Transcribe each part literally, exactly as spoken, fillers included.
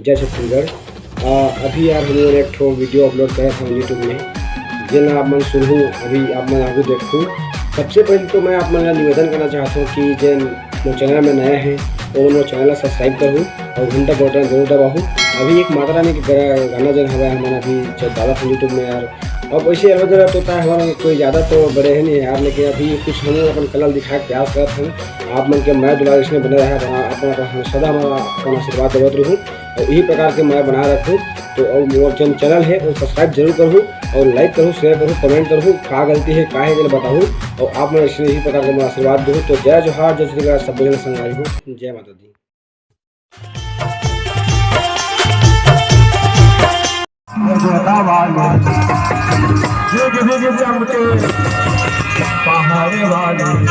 जय छत्तीसगढ़। अ, अभी यार, हम लोग एक ठो video upload करे थे YouTube में, जेन ला आप मन सुनहू, अभी आप मन आगू देखहू। सबसे पहले तो मैं आप मन ला निवेदन करना चाहता हूँ कि जेन मोर channel में नया है, वो मोर channel ला subscribe करहू और घंटा के button जरूर दबाहू। अभी एक माता रानी के गा-, गाना जेन हवे, हमन अभी च-, डालत हन YouTube में यार। अब वैसे अलग जगह तो होता है, हमारा कोई ज़्यादा तो बड़े है नहीं यार, लेकिन अभी कुछ हम लोग अपन कला दिखाए के प्रयास करत हन। आप मन के मया दुलार इसने बने रहे, बना, अपन, अपन, हम सदा हमारा अपन आशीर्वाद देवत रहू और यही प्रकार के मया बना रखू। तो और मोर जेन channel है, वो subscribe जरूर करहू और like करहू, share करहू, comment करहू, का गलती है, का है, जेला बताहू। और आप मन ऐसे यही प्रकार के मोर आशीर्वाद देहू। तो जय जोहार, जय छत्तीसगढ़, सब जन संग रहिहू। जय माता दी। पहाड़े वाली।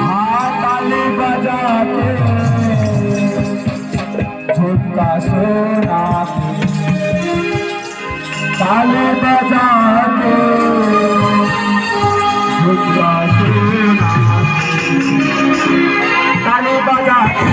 हाँ, ताली बजा के झुमका सोना के, ताली बजा के झुमका सोना के, ताली बजा के।